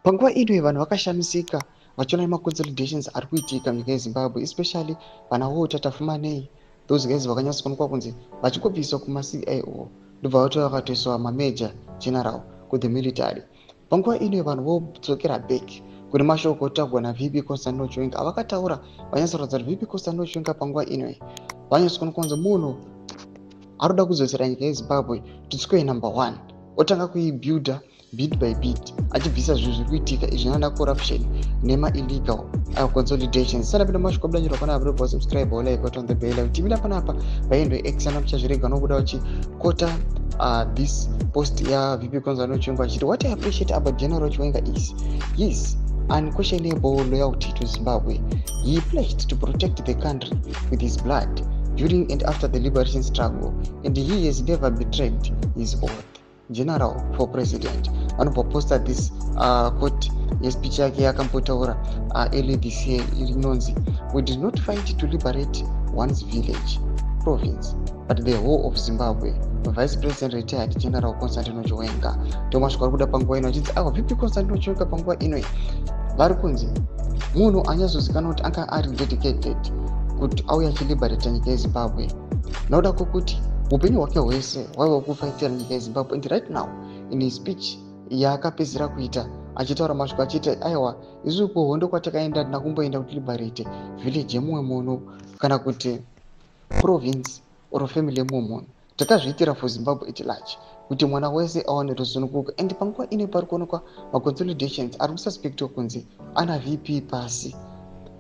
Panguva ino vanhu vakashamisika vachiona maconsolidations ari kuitika munyika yeZimbabwe, especially vana Walter Tapfumaneyi. Those guys vakanyatsoonekwa kunzi vachingobviswa kumaCIO, ndobva vatova vakatoiswa mamajor general kuthe military. Panguva ino vanhu vodzokera back kune mashoko otaurwa naVP Constantino Chiwenga avakataura. Vanyatsoratidza kuti VP Constantino Chiwenga panguva ino vanyatsoonekwa kunzi munhu ari kuda kudzosera nyika yeZimbabwe to square number one, otanga kuibuilda bit by bit, achibvisa zvinhu zviri kuitika izvi zvinoda corruption nemaillegal consolidations. Sanapinda mashoko abudanyorwa panapa, robva subscribe, like, on the bell. Timida panapa paendo x ana muchazvirega nokuda uchiquota this post yaVP Constantino Chiwenga achiti, "What I appreciate about General Chiwenga is his unquestionable loyalty to Zimbabwe. He pledged to protect the country with his blood during and after the liberation struggle, and he has never betrayed his oath. General for President." Vanobva posta this quote yespeech yake yakambotaura early this year inonzi, "We did not fight to liberate one's village, province, but the whole of Zimbabwe. Vice President, retired General Constantino Chiwenga." Ndomasvika ari kuda panguva ino achinzi ava VP Constantino Chiwenga panguva ino vari kunzi munhu anyazozikanwa kuti anga ari dedicated kuti auye achiliberata nyika yeZimbabwe, nokuda kwokuti upenyu hwake hwese hwaiva kufaitira nyika yeZimbabwe. And right now, in his speech yaakapedzisira kuita, achitaura mashoko achiti, "Aiwa, isusu kuhondo kwatakaenda tina kumboenda kuti liberate village yemumwe munhu kana kuti province or family yemumwe munhu. Takazviitira for Zimbabwe at large, kuti mwana wese awane rusununguko." And panguva ino pari kuonekwa maconsolidations ari kususpectwa kunzi ana VP pasi.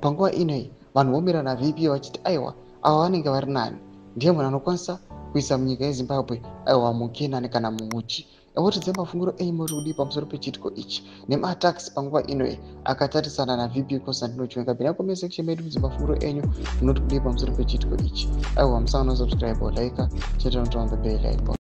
Panguva inoi vanhu vomira naVP vachiti, aiwa, ava vanenge vari nani, ndiye munhu anokwanisa kuisa munyika yeZimbabwe, aiwa, mukenani kana muuchi. Ewatidzai mafungiro enyu, muri kudii pamusoro pechiitiko ichi nemaattacks panguva inoyi akatarisana naVP Constantino Chiwenga? Pinda comment section medu kudzi mafungiro enyu, munoti kudii pamusoro pechiitiko ichi? Aiwa, musaona subscribe, like, chete, on the bell icon.